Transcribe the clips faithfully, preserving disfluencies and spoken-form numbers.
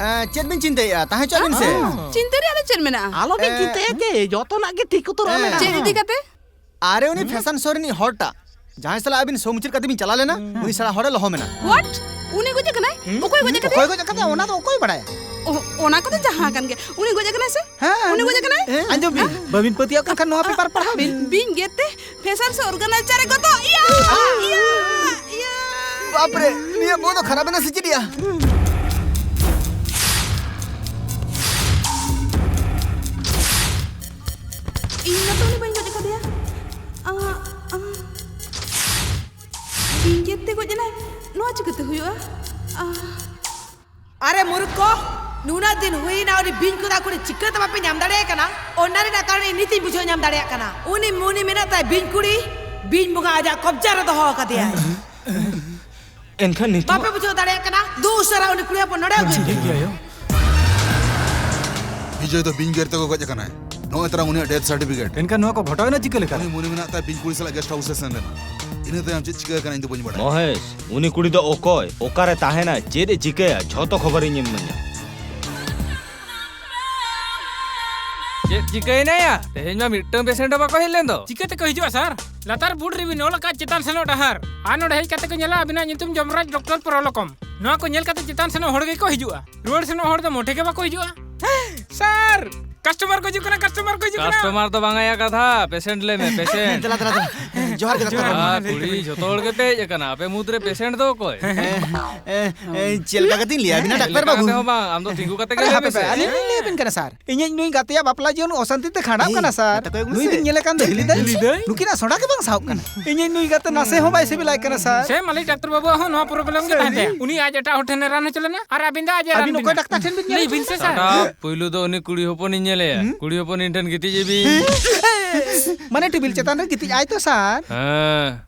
ᱮ, ᱪᱮᱫ ᱵᱤᱱ ᱪᱤᱱᱛᱟᱹᱭᱮᱫᱼᱟ? ᱛᱟᱦᱮᱸ ᱦᱚᱪᱚᱣᱟᱜ ᱵᱤᱱ ᱥᱮ᱾ ᱪᱤᱱᱛᱟᱹ ᱨᱮᱭᱟᱜ ᱫᱚ ᱪᱮᱫ ᱢᱮᱱᱟᱜᱼᱟ? ᱟᱞᱚᱵᱤᱱ ᱮ, ᱪᱤᱱᱛᱟᱹᱭᱟ ᱪᱮ, ᱡᱚᱛᱚᱱᱟᱜ ᱜᱮ ᱴᱷᱤᱠ ᱩᱛᱟᱹᱨᱚᱜᱼᱟ ᱮ᱾ ᱢᱮᱰᱟᱢ᱾ ᱪᱮᱫ ᱤᱫᱤ ᱠᱟᱛᱮ? ᱟᱨᱮ, ᱩᱱᱤ ᱯᱷᱮᱥᱚᱱ ᱥᱳ ᱨᱤᱱᱤᱡ ᱦᱚᱲᱴᱟᱜ, ᱡᱟᱦᱟᱸᱭ ᱥᱟᱞᱟᱜ ᱟᱹᱵᱤᱱ ᱥᱳ ᱢᱩᱪᱟᱹᱫ ᱠᱟᱛᱮ ᱵᱤᱱ ᱪᱟᱞᱟᱣ ᱞᱮᱱᱟ, ᱩᱱᱤ ᱥᱟᱞᱟᱜ ᱦᱚᱲᱮ ᱞᱚᱦᱚ ᱢᱮᱱᱟ᱾ What? ᱩᱱᱤ ᱜᱚᱡ ᱟᱠᱟᱱᱟᱭ? ᱚᱠᱚᱭ ᱜᱚᱡ ᱟᱠᱟᱫᱮᱭᱟ? ᱚᱠᱚᱭ ᱜᱚᱡ ᱟᱠᱟᱫᱮᱭᱟ, ᱚᱱᱟ ᱫᱚ ᱚᱠᱚᱭ ᱵᱟᱲᱟᱭᱟ? ᱚ, ᱚᱱᱟ ᱠᱚᱫᱚ ᱡᱟᱦᱟᱸ ᱠᱟᱱ ᱜᱮ, ᱩᱱᱤ ᱜᱚᱡ ᱟᱠᱟᱱᱟᱭ ᱥᱮ? ᱦᱮᱸ᱾ ᱩᱱᱤ ᱜᱚᱡ ᱟᱠᱟᱱᱟᱭ? ᱦᱮᱸ᱾ ᱟᱸᱡᱚᱢ ᱵᱤᱱ, ᱵᱟᱹᱵᱤᱱ ᱯᱟᱹᱛᱭᱟᱹᱣ ᱠᱟᱱ ᱠᱷᱟᱱ ᱱᱚᱣᱟ ᱯᱮᱯᱟᱨ ᱯᱟᱲᱦᱟᱣ ᱵᱤᱱ᱾ ᱵᱤᱧ ᱜᱮᱨ ᱛᱮ ᱯᱷᱮᱥᱚᱱ ᱥᱳ ᱚᱨᱜᱟᱱᱟᱭᱡᱟᱨ ᱮ ᱜᱚᱛᱚ᱾ ᱤᱭᱟ! ᱤᱭᱟ! ᱤᱭᱟ! ᱵᱟᱯᱨᱮ, ᱱᱤᱭᱟᱹ ᱵᱚᱦᱚᱜ ᱫᱚ ᱠᱷᱟᱨᱟᱯ ᱮᱱᱟ ᱥᱮ ᱪᱮᱫ ᱭᱟ? ᱤᱧ ᱢᱟᱛᱚ ᱩᱱᱤ ᱵᱟᱹᱧ ᱜᱚᱡ ᱟᱠᱟᱫᱮᱭᱟ᱾ ᱟ, ᱟ, ᱤᱧ ᱜᱮᱨ ᱛᱮ ᱜᱚᱡ ᱮᱱᱟᱭ, ᱱᱚᱣᱟ ᱪᱤᱠᱟᱹᱛᱮ ᱦᱩᱭᱩᱜᱼᱟ? ᱟ, ᱟᱨᱮ ᱢᱩᱨᱩᱠᱷ ᱠᱚ, ᱱᱩᱱᱟᱹᱜ ᱫᱤᱱ ᱦᱩᱭᱱᱟ ᱩᱱᱤ ᱵᱤᱧ ᱠᱚᱫᱟ ᱠᱩᱲᱤ ᱪᱤᱠᱟᱹᱛᱮ ᱵᱟᱯᱮ ᱧᱟᱢ ᱫᱟᱲᱮᱭᱟᱭ ᱠᱟᱱᱟ? ᱚᱱᱟ ᱨᱮᱱᱟᱜ ᱠᱟᱨᱚᱱ ᱤᱧ ᱱᱤᱛᱤᱧ ᱵᱩᱡᱷᱟᱹᱣ ᱧᱟᱢ ᱫᱟᱲᱮᱭᱟᱜ ᱠᱟᱱᱟ᱾ ᱩᱱᱤ ᱢᱩᱱᱤ ᱢᱮᱱᱟᱜ ᱛᱟᱭ ᱵᱤᱧ ᱠᱩᱲᱤ, ᱵᱤᱧ ᱵᱚᱸᱜᱟ ᱟᱡᱟᱜ ᱠᱚᱵᱡᱟ ᱨᱮ ᱫᱚᱦᱚ ᱟᱠᱟᱫᱮᱭᱟᱭ᱾ ᱮᱱᱠᱷᱟᱱ ᱱᱤᱛᱚᱜ ᱵᱟᱯᱮ ᱵᱩᱡᱷᱟᱹᱣ ᱫᱟᱲᱮᱭᱟᱜ ᱠᱟᱱᱟ? ᱫᱩ ᱩᱥᱟᱹᱨᱟ ᱩᱱᱤ ᱠᱩᱲᱤ ᱦᱚᱯᱚᱱ ᱱᱚᱰᱮ ᱟᱹᱜᱩᱭ ᱯᱮ᱾ ᱴᱷᱤᱠ ᱜᱮᱭᱟ, ᱟᱭᱳ᱾ ᱵᱤᱡᱚᱭ ᱫᱚ ᱵᱤᱧ ᱜᱮᱨ ᱛᱮᱠᱚ ᱜᱚᱡ ᱟᱠᱟᱱᱟᱭ᱾ ᱱᱚᱜᱼᱚᱭ ᱛᱟᱨᱟ ᱩᱱᱤᱭᱟᱜ death certificate᱾ ᱮᱱᱠᱷᱟᱱ ᱱᱚᱣᱟ ᱠᱚ ᱜᱷᱚᱴᱟᱣ ᱮᱱᱟ ᱪᱤᱠᱟᱹ ᱞᱮᱠᱟᱨᱮ? ᱩᱱᱤ ᱢᱩᱱᱤ ᱢᱮᱱᱟᱜ ᱛᱟᱭ ᱵᱤᱧ ᱠᱩᱲᱤ ᱥᱟᱞᱟᱜ guest house ᱮ ᱥᱮᱱ ᱞᱮᱱᱟ᱾ ᱤᱱᱟᱹ ᱛᱟᱭᱚᱢ ᱪᱮᱫ ᱪᱤᱠᱟᱹ ᱟᱠᱟᱱᱟ ᱤᱧ ᱫᱚ ᱵᱟᱹᱧ ᱵᱟᱲᱟᱭᱟ᱾ ᱢᱚᱦᱮᱥ, ᱩᱱᱤ ᱠᱩᱲᱤ ᱫᱚ ᱚᱠᱚᱭ, ᱚᱠᱟᱨᱮ ᱛᱟᱦᱮᱱᱟ, ᱪᱮᱫ ᱮ ᱪᱤᱠᱟᱹᱭᱟ, ᱡᱷᱚᱛᱚ ᱠᱷᱚᱵᱚᱨ ᱤᱧ ᱮᱢᱟᱹᱧᱟ᱾ ᱪᱮᱫ ᱪᱤᱠᱟᱹᱭᱮᱱᱟᱭᱟ? ᱛᱮᱦᱮᱧ ᱢᱟ ᱢᱤᱫᱴᱟᱝ patient ᱦᱚᱸ ᱵᱟᱠᱚ ᱦᱮᱡ ᱞᱮᱱ ᱫᱚ᱾ ᱪᱤᱠᱟᱹ ᱛᱮᱠᱚ ᱦᱤᱡᱩᱜᱼᱟ, ᱥᱟᱨ? ᱞᱟᱛᱟᱨ ᱵᱳᱨᱰ ᱨᱮᱵᱤᱱ ᱚᱞ ᱟᱠᱟᱫ ᱪᱮᱛᱟᱱ ᱥᱮᱱᱚᱜ ᱰᱟᱦᱟᱨ᱾ ᱟᱨ ᱱᱚᱰᱮ ᱦᱮᱡ ᱠᱟᱛᱮ ᱠᱚ ᱧᱮᱞᱟ ᱟᱵᱤᱱᱟᱜ ᱧᱩᱛᱩᱢ ᱡᱚᱢᱨᱟᱡᱽ ᱰᱚᱠᱴᱚᱨ ᱯᱚᱨᱚᱞᱚᱠᱚᱢ᱾ ᱱᱚᱣᱟ ᱠᱚ ᱧᱮᱞ ᱠᱟᱛᱮ ᱪᱮᱛᱟᱱ ᱥᱮᱱᱚᱜ ᱦᱚᱲ ᱜᱮᱠᱚ ᱦᱤᱡᱩᱜᱼᱟ᱾ ᱨᱩᱣᱟᱹᱲ ᱥᱮᱱᱚᱜ ᱦᱚᱲ ᱫᱚ ᱢᱚᱴᱷᱮ ᱜᱮ ᱵᱟᱠᱚ ᱦᱤᱡᱩᱜᱼᱟ᱾ ᱥᱟᱨ, customer ᱠᱚ ᱦᱤᱡᱩᱜ ᱠᱟᱱᱟ, customer ᱠᱚ ᱦᱤᱡᱩᱜ ᱠᱟᱱᱟ᱾ Customer ᱫᱚ ᱵᱟᱝ ᱟᱭᱟ ᱠᱟᱛᱷᱟ, patient ᱞᱟᱹᱭ ᱢᱮ, patient᱾ ᱫᱮᱞᱟ, ᱫᱮᱞᱟ, ᱫᱮᱞᱟ᱾ ᱡᱚᱦᱟᱨ ᱜᱮ, ᱰᱟᱠᱛᱟᱨ ᱵᱟᱹᱵᱩ᱾ ᱟᱨ ᱠᱩᱲᱤ ᱡᱷᱚᱛᱚ ᱦᱚᱲ ᱜᱮᱯᱮ ᱦᱮᱡ ᱟᱠᱟᱱᱟ, ᱟᱯᱮ ᱢᱩᱫᱽ ᱨᱮ patient ᱫᱚ ᱚᱠᱚᱭ? ᱮ, ᱮ, ᱮ, ᱪᱮᱫ ᱞᱮᱠᱟ ᱠᱟᱛᱮᱧ ᱞᱟᱹᱭ ᱟᱵᱤᱱᱟ, ᱪᱮᱫ ᱰᱟᱠᱛᱟᱨ ᱞᱮᱠᱟ ᱵᱟᱹᱵᱩ? ᱠᱟᱛᱮ ᱦᱚᱸ ᱵᱟᱝ, ᱟᱢ ᱫᱚ ᱛᱤᱸᱜᱩ ᱠᱟᱛᱮ ᱜᱮ ᱟᱨᱮ, ᱞᱟᱹᱭ ᱦᱟᱯᱮ ᱢᱮᱥᱮ᱾ ᱯᱮ, ᱟᱹᱞᱤᱧ ᱞᱤᱧ ᱞᱟᱹᱭ ᱟᱵᱤᱱ ᱠᱟᱱᱟ, ᱥᱟᱨ᱾ ᱤᱧᱤᱡ ᱱᱩᱭ ᱜᱟᱛᱮᱭᱟᱜ ᱵᱟᱯᱞᱟ ᱡᱤᱭᱚᱱ ᱚᱥᱟᱱᱛᱤ ᱛᱮ ᱠᱷᱟᱸᱰᱟᱜ ᱮᱭ, ᱠᱟᱱᱟ, ᱥᱟᱨ᱾ ᱢᱮᱛᱟ ᱠᱚ ᱟᱹᱜᱩ ᱱᱩᱭ ᱢᱮᱥᱮ᱾ ᱵᱤᱱ ᱧᱮᱞᱮ ᱠᱟᱱ ᱫᱚ ᱦᱤᱞᱤ ᱫᱟᱹᱭ? ᱦᱤᱞᱤ ᱫᱟᱹᱭ? ᱱᱩᱠᱤᱱᱟᱜ ᱥᱚᱰᱟ ᱜᱮ ᱵᱟᱝ ᱥᱟᱦᱚᱵ ᱠᱟᱱᱟ᱾ ᱤᱧᱤᱡ ᱱᱩᱭ ᱜᱟᱛᱮ ᱱᱟᱥᱮ ᱦᱚᱸ ᱵᱟᱭ ᱥᱤᱵᱤᱞᱟᱭ ᱠᱟᱱᱟ, ᱥᱟᱨ᱾ ᱥᱮ ᱢᱟᱹᱞᱤ ᱰᱟᱠᱛᱟᱨ ᱵᱟᱹᱵᱩᱣᱟᱜ ᱦᱚᱸ ᱱᱚᱣᱟ problem ᱜᱮ ᱥᱟᱹᱨᱤ? ᱛᱟᱦᱮᱱ ᱛᱟᱭᱟ᱾ ᱩᱱᱤ ᱟᱡ ᱮᱴᱟᱜ ᱦᱚᱲ ᱴᱷᱮᱱᱮ ᱨᱟᱱ ᱦᱚᱪᱚ ᱞᱮᱱᱟ ᱟᱨ ᱟᱹᱵᱤᱱ ᱫᱚ ᱟᱡ ᱮ ᱨᱟᱱ ᱟᱹᱵᱤᱱ ᱵᱤᱱᱟ᱾ ᱚᱠᱚᱭ ᱰᱟᱠᱛᱟᱨ ᱴᱷᱮᱱ ᱵᱤᱱ ᱧᱮᱞ ᱞᱟᱹᱭ ᱵᱤᱱ ᱦᱚᱪᱚ ᱥᱮ, ᱞᱮᱱᱟ? ᱥᱟᱨ᱾ ᱥᱟᱰᱟ, ᱯᱩᱭᱞᱩ ᱫᱚ ᱩᱱᱤ ᱠᱩᱲᱤ ᱦᱚᱯᱚᱱᱤᱧ ᱧᱮᱞᱮᱭᱟ᱾ ᱦᱩᱸ? ᱠᱩᱲᱤ ᱦᱚᱯᱚᱱ ᱤᱧ ᱴᱷᱮᱱ ᱜᱤᱛᱤᱡ ᱮ ᱵᱤᱱ᱾ ᱢᱟᱱᱮ ᱴᱮᱵᱤᱞ ᱪᱮᱛᱟᱱ ᱨᱮ ᱜᱤᱛᱤᱡ ᱟᱭ ᱛᱚ, ᱥᱟᱨ᱾ ᱦᱮᱸ᱾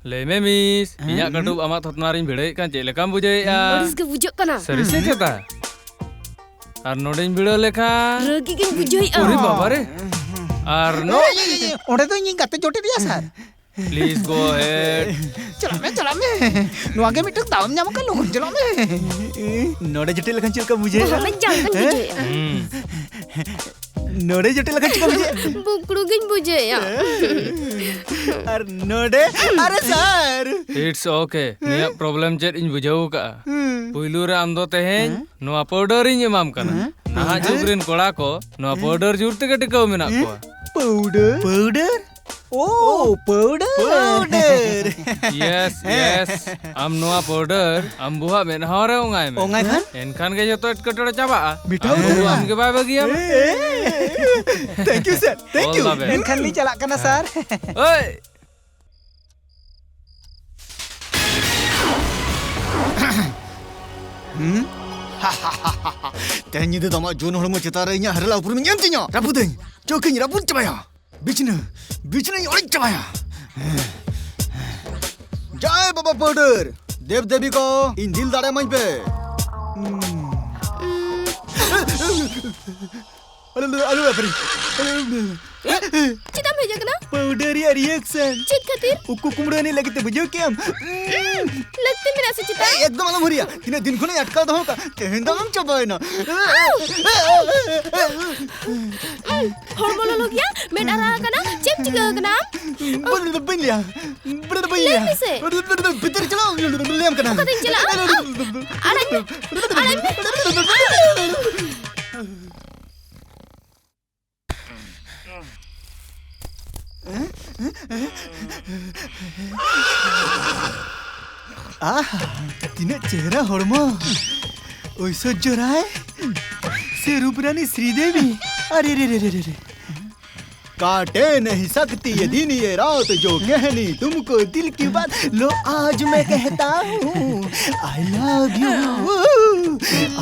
ᱞᱟᱹᱭ ᱢᱮ ᱢᱤᱥ, ᱦᱮᱸ? ᱤᱧᱟᱹᱜ ᱠᱟᱹᱴᱩᱵ ᱟᱢᱟᱜ ᱛᱷᱚᱛᱱᱟ ᱨᱤᱧ ᱵᱷᱤᱲᱟᱹᱣᱮᱫ ᱠᱟᱱ ᱪᱮᱫ ᱞᱮᱠᱟᱢ ᱵᱩᱡᱷᱟᱹᱣᱮᱫᱼᱟ? ᱟᱹᱲᱤᱥ ᱜᱮ ᱵᱩᱡᱷᱟᱹᱜ ᱠᱟᱱᱟ᱾ ᱥᱟᱹᱨᱤ ᱥᱮ ᱪᱮᱛᱟ? ᱟᱨ ᱱᱚᱰᱮᱧ ᱵᱷᱤᱲᱟᱹᱣ ᱞᱮᱠᱷᱟᱱ? ᱨᱟᱹᱜᱤ ᱜᱤᱧ ᱵᱩᱡᱷᱟᱹᱣᱮᱫᱼᱟ᱾ ᱚᱨᱮ ᱵᱟᱵᱟ ᱨᱮ᱾ ᱟᱨ ᱱᱚ- ᱮᱭ, ᱮᱭ, ᱮᱭ, ᱚᱸᱰᱮ ᱫᱚ ᱤᱧᱤᱧ ᱜᱟᱛᱮ ᱡᱚᱴᱮᱫ ᱮᱭᱟ, ᱥᱟᱨ᱾ Please go ahead. ᱪᱟᱞᱟᱜ ᱢᱮ, ᱪᱟᱞᱟᱜ ᱢᱮ᱾ ᱱᱚᱣᱟ ᱜᱮ ᱢᱤᱫᱴᱟᱝ ᱫᱟᱣᱮᱢ ᱧᱟᱢ ᱟᱠᱟᱫ, ᱞᱚᱜᱚᱱ ᱪᱟᱞᱟᱜ ᱢᱮ᱾ ᱱᱚᱰᱮ ᱡᱚᱴᱮᱫ ᱞᱮᱠᱷᱟᱱ ᱪᱮᱫ ᱞᱮᱠᱟ ᱵᱩᱡᱷᱟᱹᱜᱼᱟ? ᱫᱚᱢᱮ ᱡᱟᱸᱜᱟᱧ ᱵᱩᱡᱷᱟᱹᱣᱮᱫᱼᱟ᱾ ᱦᱩᱸ᱾ ᱱᱚᱰᱮ ᱡᱚᱴᱮᱫ ᱞᱮᱠᱷᱟᱱ ᱪᱮᱫ ᱞᱮᱠᱟ ᱵᱩᱡᱷᱟᱹᱜᱼᱟ? ᱵᱩᱠᱲᱩ ᱜᱤᱧ ᱵᱩᱡᱷᱟᱹᱣᱮᱫᱼᱟ᱾ ᱟᱨ ᱱᱚᱰᱮ, ᱟᱨᱮ ᱥᱟᱨ᱾ It's okay. ᱱᱤᱭᱟᱹ problem ᱪᱮᱫ ᱤᱧ ᱵᱩᱡᱷᱟᱹᱣ ᱟᱠᱟᱫᱼᱟ᱾ ᱦᱩᱸ᱾ ᱯᱩᱭᱞᱩ ᱨᱮ ᱟᱢ ᱫᱚ ᱛᱮᱦᱮᱧ ᱦᱮᱸ? ᱱᱚᱣᱟ powder ᱤᱧ ᱮᱢᱟᱢ ᱠᱟᱱᱟ᱾ ᱦᱮᱸ? ᱱᱟᱦᱟᱜ ᱡᱩᱜᱽ ᱨᱮᱱ ᱠᱚᱲᱟ ᱠᱚ ᱱᱚᱣᱟ powder ᱡᱳᱨ ᱛᱮᱜᱮ ᱴᱤᱠᱟᱹᱣ ᱢᱮᱱᱟᱜ ᱠᱚᱣᱟ᱾ Powder? Powder? Oh, powder. Powder. Yes, yes. ᱟᱢ ᱱᱚᱣᱟ powder ᱟᱢ ᱵᱚᱦᱚᱜ ᱢᱮᱫᱦᱟ ᱨᱮ ᱚᱝᱟᱭ ᱢᱮ᱾ ᱚᱝᱟᱭ ᱠᱷᱟᱱ? ᱮᱱᱠᱷᱟᱱ ᱜᱮ ᱡᱚᱛᱚ ᱮᱴᱠᱮᱴᱚᱬᱮ ᱪᱟᱵᱟᱜᱼᱟ᱾ ᱢᱤᱴᱷᱟᱹᱣ ᱟᱢ ᱩᱛᱟᱹᱨᱚᱜᱼᱟ᱾ ᱵᱚᱦᱚᱜ ᱟᱢ ᱜᱮ ᱵᱟᱭ ᱵᱟᱹᱜᱤᱭᱟᱢ᱾ ᱮ, ᱮ, ᱮ, ᱮ᱾ Thank you, sir. Thank you. All the best. ᱮᱱᱠᱷᱟᱱ ᱞᱤᱧ ᱪᱟᱞᱟᱜ ᱠᱟᱱᱟ, sir. ᱳᱭ! ᱦᱩᱸ? ᱛᱮᱦᱮᱧ ᱧᱤᱫᱟᱹ ᱫᱚ ᱟᱢᱟᱜ ᱡᱩᱣᱟᱹᱱ ᱦᱚᱲᱢᱚ ᱪᱮᱛᱟᱱ ᱨᱮ ᱤᱧᱟᱹᱜ ᱦᱟᱨᱞᱟ ᱩᱯᱨᱩᱢᱤᱧ ᱮᱢ ᱛᱤᱧᱟ᱾ ᱨᱟᱹᱯᱩᱫᱟᱹᱧ, ᱪᱚᱠᱤᱧ ᱨᱟᱹᱯᱩᱫ ᱪᱟᱵᱟᱭᱟ᱾ ᱵᱤᱪᱷᱱᱟᱹ, ᱵᱤᱪᱷᱱᱟᱹᱧ ᱚᱲᱮᱡ ᱪᱟᱵᱟᱭᱟ᱾ ᱡᱟᱭ ᱵᱟᱵᱟ powder, ᱫᱮᱵ ᱫᱮᱵᱤ ᱠᱚ, ᱤᱧ ᱫᱤᱞ ᱫᱟᱲᱮ ᱮᱢᱟᱹᱧ ᱯᱮ᱾ ᱟᱞᱚ, ᱟᱞᱚ, ᱟᱞᱚ, ᱟᱞᱚ᱾ ᱪᱮᱫᱟᱜ ᱮᱢ ᱦᱮᱡ ᱟᱠᱟᱱᱟ? Powder ᱨᱮᱭᱟᱜ reaction᱾ ᱪᱮᱫ ᱠᱷᱟᱹᱛᱤᱨ? ᱩᱠᱩ ᱠᱩᱢᱲᱟᱹ ᱟᱹᱱᱤᱡ ᱞᱟᱹᱜᱤᱫ ᱛᱮ, ᱵᱩᱡᱷᱟᱹᱣ ᱠᱮᱜᱼᱟᱢ? ᱞᱟᱹᱠᱛᱤ ᱢᱮᱱᱟᱜᱼᱟ ᱥᱮ ᱪᱮᱫ? ᱮᱭ, ᱮᱠᱫᱚᱢ ᱟᱞᱚᱢ ᱦᱩᱨᱤᱭᱟ᱾ ᱛᱤᱱᱟᱹᱜ ᱫᱤᱱ ᱠᱷᱚᱱᱤᱧ ᱟᱴᱠᱟᱣ ᱫᱚᱦᱚ ᱠᱟᱜ, ᱛᱮᱦᱮᱧ ᱫᱚ ᱟᱢ ᱪᱟᱵᱟᱭᱮᱱᱟ᱾ ᱦᱚᱲᱢᱚ ᱞᱚᱞᱚ ᱜᱮᱭᱟ, ᱢᱮᱫ ᱟᱨᱟᱜ ᱟᱠᱟᱱᱟ, ᱪᱮᱫ ᱮᱢ ᱪᱤᱠᱟᱹ ᱟᱠᱟᱱᱟ ᱟᱢ? ᱵᱟᱹᱧ, ᱵᱟᱹᱧ ᱞᱟᱹᱭᱟ᱾ ᱵᱟᱹᱧ ᱞᱟᱹᱭᱟ᱾ ᱞᱟᱹᱭ ᱢᱮᱥᱮ᱾ ᱵᱷᱤᱛᱤᱨ ᱪᱟᱞᱟᱜ, ᱞᱟᱹᱭᱟᱢ ᱠᱟᱱᱟ᱾ ᱚᱠᱟᱛᱮᱧ ᱪᱟᱞᱟᱜᱼᱟ? ᱟᱲᱟᱜ ᱢᱮ, ᱟᱲᱟᱜ ᱢᱮ᱾ ᱟᱦᱟ, ᱛᱤᱱᱟᱹᱜ ᱪᱮᱦᱨᱟ ᱦᱚᱲᱢᱚ᱾ ᱳᱭᱥᱚᱨᱡᱚ ᱨᱟᱭ ᱥᱮ ᱨᱩᱯᱨᱟᱱᱤ ᱥᱨᱤᱫᱮᱵᱤ? ᱟᱨᱮ ᱨᱮ ᱨᱮ ᱨᱮ ᱨᱮ ᱨᱮ᱾ काटे नहीं सकती ये दिन ये रात जो कहनी तुमको दिल की बात लो आज मैं कहता हूँ I love you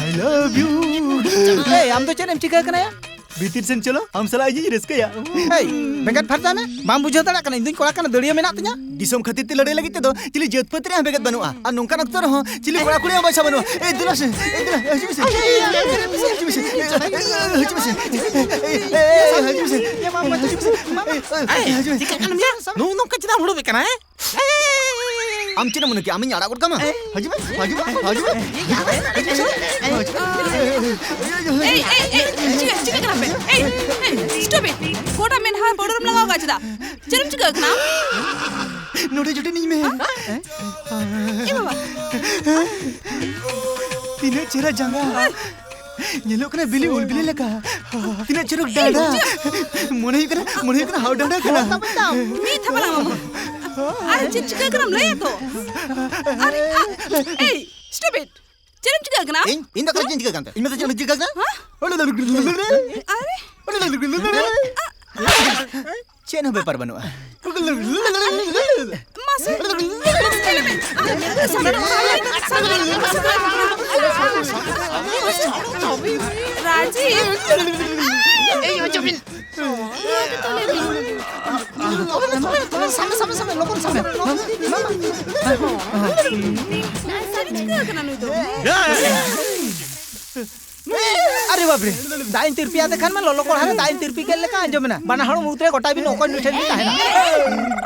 I love you। ए, ᱟᱢ ᱫᱚ ᱪᱮᱫ ᱮᱢ ᱪᱤᱠᱟᱹ ᱠᱟᱱᱟ ᱭᱟ? ᱵᱷᱤᱛᱤᱨ ᱥᱮᱱ ᱪᱚᱞᱚ, ᱟᱢ ᱥᱟᱞᱟᱜ ᱤᱧᱤᱧ ᱨᱟᱹᱥᱠᱟᱹᱭᱟ᱾ ᱮᱭ, ᱵᱮᱸᱜᱮᱫ ᱯᱷᱟᱨᱪᱟᱭ ᱢᱮ᱾ ᱵᱟᱢ ᱵᱩᱡᱷᱟᱹᱣ ᱫᱟᱲᱮᱭᱟᱜ ᱠᱟᱱᱟ, ᱤᱧ ᱫᱩᱧ ᱠᱚᱲᱟ ᱠᱟᱱᱟ, ᱫᱟᱹᱲᱭᱟᱹ ᱢᱮᱱᱟᱜ ᱛᱤᱧᱟ᱾ ᱫᱤᱥᱚᱢ ᱠᱷᱟᱹᱛᱤᱨ ᱛᱮ ᱞᱟᱹᱲᱦᱟᱹᱭ ᱞᱟᱹᱜᱤᱫ ᱛᱮᱫᱚ ᱪᱤᱞᱤ ᱡᱟᱹᱛ ᱯᱟᱹᱛ ᱨᱮᱭᱟᱜ ᱦᱚᱸ ᱵᱮᱸᱜᱮᱫ ᱵᱟᱹᱱᱩᱜᱼᱟ᱾ ᱟᱨ ᱱᱚᱝᱠᱟᱱ ᱚᱠᱛᱚ ᱨᱮᱦᱚᱸ ᱪᱤᱞᱤ ᱠᱚᱲᱟ ᱠᱩᱲᱤ ᱦᱚᱸ ᱵᱟᱧᱪᱟᱣ ᱵᱟᱹᱱᱩᱜᱼᱟ᱾ ᱮᱭ, ᱫᱮᱞᱟ ᱥᱮ, ᱮᱭ, ᱫᱮᱞᱟ, ᱦᱤᱡᱩᱜ ᱢᱮᱥᱮ᱾ ᱦᱤᱡᱩᱜ ᱢᱮᱥᱮ᱾ ᱦᱤᱡᱩᱜ ᱢᱮᱥᱮ᱾ ᱮᱭ, ᱮᱭ, ᱦᱤᱡᱩᱜ ᱢᱮᱥᱮ᱾ ᱮᱭ, ᱮᱭ, ᱦᱤᱡᱩᱜ ᱢᱮᱥᱮ᱾ ᱮᱭ, ᱮᱭ, ᱦᱤᱡᱩᱜ ᱢᱮᱥᱮ᱾ ᱮᱭ, ᱮᱭ, ᱪᱤᱠᱟᱹᱜ ᱠᱟᱱᱟ ᱢᱮᱭᱟ? ᱱᱩᱭ ᱱᱚᱝᱠᱟ ᱪᱮᱫᱟᱜ ᱮᱢ ᱦᱩᱲᱩᱵ ᱠᱟᱱᱟ, ᱦᱮᱸ? ᱟᱢ ᱪᱮᱫ ᱮᱢ ᱢᱚᱱᱮ ᱠᱮᱜᱼᱟ? ᱟᱢᱤᱧ ᱟᱲᱟᱜ ᱜᱚᱫ ᱠᱟᱢᱟ? ᱦᱤᱡᱩᱜ ᱢᱮ, ᱦᱤᱡᱩᱜ ᱢᱮ, ᱦᱤᱡᱩᱜ ᱢᱮ, ᱦᱤᱡᱩᱜ ᱢᱮ, ᱦᱤᱡᱩᱜ ᱢᱮ᱾ ᱮᱭ, ᱮᱭ, ᱮᱭ, ᱪᱤᱠᱟᱹ, ᱪᱤᱠᱟᱹ ᱠᱟᱱᱟ ᱯᱮ? ᱮᱭ, ᱮᱭ, stop it! ᱜᱚᱴᱟ ᱢᱮᱫᱦᱟ ᱯᱟᱹᱣᱰᱟᱨᱮᱢ ᱞᱟᱜᱟᱣ ᱠᱟᱜ ᱪᱮᱫᱟᱜ? ᱪᱮᱫ ᱮᱢ ᱪᱤᱠᱟᱹ ᱠᱟᱱᱟ? ᱱᱚᱰᱮ ᱡᱚᱴᱮᱫ ᱤᱧ ᱢᱮ᱾ ᱮ ᱵᱟᱵᱟ᱾ ᱛᱤᱱᱟᱹᱜ ᱪᱮᱦᱨᱟ ᱡᱟᱸᱜᱟ᱾ ᱧᱮᱞᱚᱜ ᱠᱟᱱᱟ ᱵᱤᱞᱤ ᱩᱞ ᱵᱤᱞᱤ ᱞᱮᱠᱟ᱾ ᱛᱤᱱᱟᱹᱜ ᱪᱚᱨᱚᱠ ᱰᱟᱸᱰᱟ᱾ ᱢᱚᱱᱮ ᱦᱩᱭᱩᱜ ᱠᱟᱱᱟ, ᱢᱚᱱᱮ ᱦᱩᱭᱩᱜ ᱠᱟᱱᱟ ᱦᱟᱣ ᱰᱟᱸᱰᱟ ᱠᱟᱱᱟ᱾ ᱢᱤᱫ ᱛᱷᱟᱯᱟ ᱞᱟᱜᱟᱣ ᱟᱢᱟ᱾ ᱟᱨ ᱪᱮᱫ ᱪᱤᱠᱟᱹ ᱠᱟᱱᱟᱢ ᱞᱟᱹᱭᱟ ᱛᱚ? ᱟᱨ, ᱟ, ᱮᱭ, stop it! ᱪᱮᱫ ᱮᱢ ᱪᱤᱠᱟᱹ ᱠᱟᱱᱟ? ᱤᱧ? ᱤᱧ ᱫᱚ ᱚᱠᱟᱨᱮ ᱪᱮᱫ ᱤᱧ ᱪᱤᱠᱟᱹ ᱠᱟᱱ ᱛᱮ? ᱤᱧ ᱢᱟ ᱪᱮᱫ ᱤᱧ ᱪᱤᱠᱟᱹ ᱠᱟᱱᱟ? ᱦᱮᱸ? ᱟᱨᱮ? ᱪᱮᱫ ᱦᱚᱸ ᱵᱮᱯᱟᱨ ᱵᱟᱹᱱᱩᱜᱼᱟ᱾ ᱢᱟᱥᱮ, ᱢᱟᱥᱮ, ᱧᱮᱞ ᱢᱮ᱾ ᱨᱟᱡᱤᱵ! ᱮᱭ, ᱚᱡᱚᱢᱤᱱ! ᱥᱟᱢᱮ, ᱥᱟᱢᱮ, ᱥᱟᱢᱮ, ᱞᱚᱜᱚᱱ ᱥᱟᱢᱮ᱾ ᱪᱤᱠᱟᱹ ᱠᱟᱱᱟ ᱱᱩᱭ ᱫᱚ? ᱟᱨᱮ ᱵᱟᱯ ᱨᱮ, ᱫᱟᱜ ᱤᱧ ᱛᱤᱨᱯᱤ ᱟᱫᱮ ᱠᱷᱟᱱ ᱢᱟ ᱞᱚᱞᱚ ᱠᱚᱲᱦᱟ ᱨᱮ ᱫᱟᱜ ᱤᱧ ᱛᱤᱨᱯᱤ ᱠᱮᱫ ᱞᱮᱠᱟ ᱟᱸᱡᱚᱢ ᱮᱱᱟ᱾ ᱵᱟᱱᱟ ᱦᱚᱲ ᱢᱩᱫᱽ ᱨᱮ ᱜᱚᱴᱟᱭ ᱵᱤᱱ ᱚᱠᱚᱭ ᱱᱩᱭ ᱴᱷᱮᱱ ᱵᱤᱱ ᱛᱟᱦᱮᱱᱟ᱾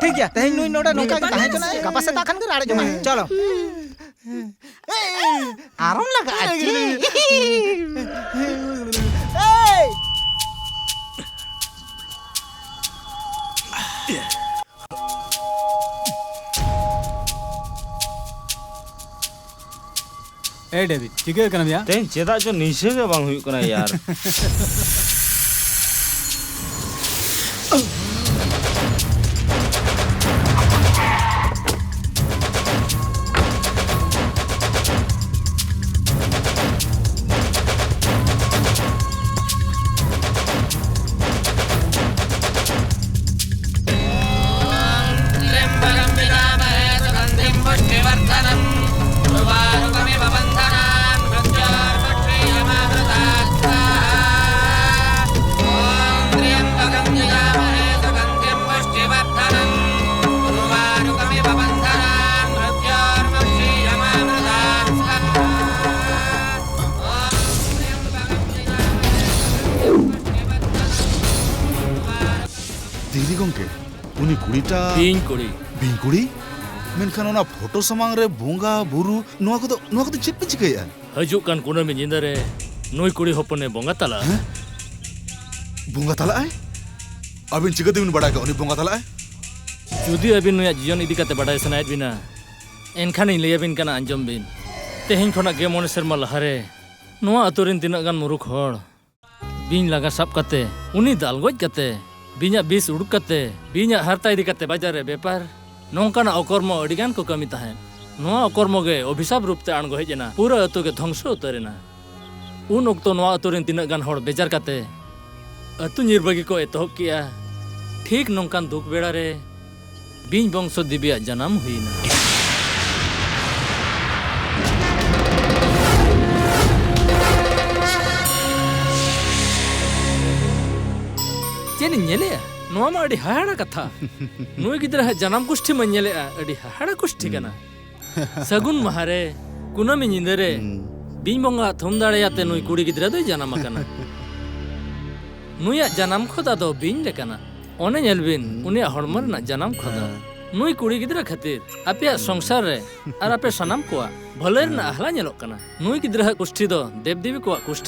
ᱴᱷᱤᱠ ᱜᱮᱭᱟ, ᱛᱮᱦᱮᱧ ᱱᱩᱭ ᱱᱚᱰᱮ ᱱᱚᱝᱠᱟ ᱜᱮ ᱛᱟᱦᱮᱸ ᱦᱚᱪᱚᱱᱟᱭ, ᱜᱟᱯᱟ ᱥᱮᱛᱟᱜ ᱠᱷᱟᱱ ᱜᱮ ᱨᱟᱲᱮᱡᱚᱜᱼᱟᱭ᱾ ᱪᱚᱞᱚ᱾ ᱟᱨᱚᱢ ᱞᱟᱜᱟᱜᱼᱟ ᱪᱮ? ᱮᱭ ᱰᱮᱵᱷᱤᱰ, ᱪᱤᱠᱟᱹ ᱠᱟᱱᱟᱢ ᱭᱟ? ᱛᱮᱦᱮᱧ ᱪᱮᱫᱟᱜ ᱪᱚ ᱱᱤᱥᱟᱹ ᱜᱮ ᱵᱟᱝ ᱦᱩᱭᱩᱜ ᱠᱟᱱᱟ ᱭᱟᱨ᱾ त्र्यम्बकं यजामहे सुगन्धिं पुष्टिवर्धनम्। उर्वारुकमिव बन्धनान् मृत्योर्मुक्षीयमामृतात् स्वाहा। ᱩᱱᱤ ᱠᱩᱲᱤᱴᱟ ᱵᱤᱧ ᱠᱩᱲᱤ᱾ ᱵᱤᱧ ᱠᱩᱲᱤ? ᱢᱮᱱᱠᱷᱟᱱ ᱚᱱᱟ ᱯᱷᱳᱴᱳ ᱥᱟᱢᱟᱝ ᱨᱮ ᱵᱚᱸᱜᱟ, ᱵᱩᱨᱩ, ᱱᱚᱣᱟ ᱠᱚᱫᱚ, ᱱᱚᱣᱟ ᱠᱚᱫᱚ ᱪᱮᱫ ᱯᱮ ᱪᱤᱠᱟᱹᱭᱮᱫᱼᱟ? ᱦᱤᱡᱩᱜ ᱠᱟᱱ ᱠᱩᱱᱟᱹᱢᱤ ᱧᱤᱫᱟᱹ ᱨᱮ ᱱᱩᱭ ᱠᱩᱲᱤ ᱦᱚᱯᱚᱱᱮ ᱵᱚᱸᱜᱟ ᱛᱟᱞᱟᱜᱼᱟ᱾ ᱦᱮᱸ? ᱵᱚᱸᱜᱟ ᱛᱟᱞᱟᱜᱼᱟᱭ? ᱟᱹᱵᱤᱱ ᱪᱤᱠᱟᱹ ᱛᱮᱵᱤᱱ ᱵᱟᱲᱟᱭ ᱠᱟᱜᱼᱟ ᱩᱱᱤ ᱵᱚᱸᱜᱟ ᱛᱟᱞᱟᱜᱼᱟᱭ? ᱡᱩᱫᱤ ᱟᱹᱵᱤᱱ ᱱᱩᱭᱟᱜ ᱡᱤᱭᱚᱱ ᱤᱫᱤ ᱠᱟᱛᱮ ᱵᱟᱰᱟᱭ ᱥᱟᱱᱟᱭᱮᱫ ᱵᱤᱱᱟ, ᱮᱱᱠᱷᱟᱱ ᱤᱧ ᱞᱟᱹᱭᱟᱵᱤᱱ ᱠᱟᱱᱟ, ᱟᱸᱡᱚᱢ ᱵᱤᱱ᱾ ᱛᱮᱦᱮᱧ ᱠᱷᱚᱱᱟᱜ ᱜᱮ ᱢᱚᱬᱮ ᱥᱮᱨᱢᱟ ᱞᱟᱦᱟᱨᱮ ᱱᱚᱣᱟ ᱟᱛᱳ ᱨᱮᱱ ᱛᱤᱱᱟᱹᱜ ᱜᱟᱱ ᱢᱩᱨᱩᱠᱷ ᱦᱚᱲ ᱵᱤᱧ ᱞᱟᱜᱟ ᱥᱟᱵ ᱠᱟᱛᱮ, ᱩᱱᱤ ᱫᱟᱞ ᱜᱚᱡ ᱠᱟᱛᱮ, ᱵᱤᱧᱟᱜ ᱵᱤᱥ ᱩᱰᱩᱠ ᱠᱟᱛᱮ, ᱵᱤᱧᱟᱜ ᱦᱟᱨᱛᱟ ᱤᱫᱤ ᱠᱟᱛᱮ ᱵᱟᱡᱟᱨ ᱨᱮ ᱵᱮᱯᱟᱨ, ᱱᱚᱝᱠᱟᱱᱟᱜ ᱚᱠᱚᱨᱢᱚ ᱟᱹᱰᱤ ᱜᱟᱱ ᱠᱚ ᱠᱟᱹᱢᱤ ᱛᱟᱦᱮᱸᱫ᱾ ᱱᱚᱣᱟ ᱚᱠᱚᱨᱢᱚ ᱜᱮ ᱚᱵᱷᱤᱥᱟᱯ ᱨᱩᱯ ᱛᱮ ᱟᱬᱜᱚ ᱦᱮᱡ ᱮᱱᱟ, ᱯᱩᱨᱟᱹ ᱟᱹᱛᱩ ᱜᱮ ᱫᱷᱚᱝᱥᱚ ᱩᱛᱟᱹᱨ ᱮᱱᱟ᱾ ᱩᱱ ᱚᱠᱛᱚ ᱱᱚᱣᱟ ᱟᱹᱛᱩ ᱨᱮᱱ ᱛᱤᱱᱟᱹᱜ ᱜᱟᱱ ᱦᱚᱲ ᱵᱮᱡᱟᱨ ᱠᱟᱛᱮ ᱟᱹᱛᱩ ᱧᱤᱨ ᱵᱟᱹᱜᱤ ᱠᱚ ᱮᱛᱚᱦᱚᱵ ᱠᱮᱜᱼᱟ᱾ ᱴᱷᱤᱠ ᱱᱚᱝᱠᱟᱱ ᱫᱩᱠ ᱵᱮᱲᱟ ᱨᱮ ᱵᱤᱧ ᱵᱚᱝᱥᱚ ᱫᱮᱵᱤᱭᱟᱜ ᱡᱟᱱᱟᱢ ᱦᱩᱭᱱᱟ᱾ ᱪᱮᱫ ᱤᱧ ᱧᱮᱞᱮᱜᱼᱟ? ᱱᱚᱣᱟ ᱢᱟ ᱟᱹᱰᱤ ᱦᱟᱦᱟᱲᱟ ᱠᱟᱛᱷᱟ᱾ ᱱᱩᱭ ᱜᱤᱫᱽᱨᱟᱹ ᱦᱟᱜ ᱡᱟᱱᱟᱢ ᱜᱩᱥᱴᱷᱤ ᱢᱟᱧ ᱧᱮᱞᱮᱜᱼᱟ, ᱟᱹᱰᱤ ᱦᱟᱦᱟᱲᱟ ᱜᱩᱥᱴᱷᱤ ᱠᱟᱱᱟ᱾ ᱥᱟᱹᱜᱩᱱ ᱢᱟᱦᱟ ᱨᱮ, ᱠᱩᱱᱟᱹᱢᱤ ᱧᱤᱫᱟᱹ ᱨᱮ, ᱦᱩᱸ᱾ ᱵᱤᱧ ᱵᱚᱸᱜᱟ ᱟᱜ ᱛᱷᱩᱢ ᱫᱟᱲᱮᱭᱟᱛᱮ ᱱᱩᱭ ᱠᱩᱲᱤ ᱜᱤᱫᱽᱨᱟᱹ ᱫᱚᱭ ᱡᱟᱱᱟᱢ ᱟᱠᱟᱱᱟ᱾ ᱱᱩᱭᱟᱜ ᱡᱟᱱᱟᱢ ᱠᱷᱚᱫᱟ ᱫᱚ ᱵᱤᱧ ᱞᱮᱠᱟᱱᱟ᱾ ᱚᱱᱮ ᱧᱮᱞ ᱵᱤᱱ, ᱦᱩᱸ᱾ ᱩᱱᱤᱭᱟᱜ ᱦᱚᱲᱢᱚ ᱨᱮᱱᱟᱜ ᱡᱟᱱᱟᱢ ᱠᱷᱚᱫᱟ᱾ ᱦᱮᱸ᱾ ᱱᱩᱭ ᱠᱩᱲᱤ ᱜᱤᱫᱽᱨᱟᱹ ᱠᱷᱟᱹᱛᱤᱨ ᱟᱯᱮᱭᱟᱜ ᱥᱚᱝᱥᱟᱨ ᱨᱮ ᱟᱨ ᱟᱯᱮ ᱥᱟᱱᱟᱢ ᱠᱚᱣᱟᱜ ᱵᱷᱟᱹᱞᱟᱹᱭ ᱨᱮᱱᱟᱜ ᱦᱮᱸ᱾ ᱟᱦᱞᱟ ᱧᱮᱞᱚᱜ ᱠᱟᱱᱟ᱾ ᱱᱩᱭ ᱜᱤᱫᱽᱨᱟᱹ ᱟᱜ ᱠᱩᱥᱴᱷᱤ ᱫᱚ ᱫᱮᱵᱽ ᱫᱮᱵᱤ ᱠᱚᱣᱟᱜ ᱠᱩᱥᱴᱷᱤ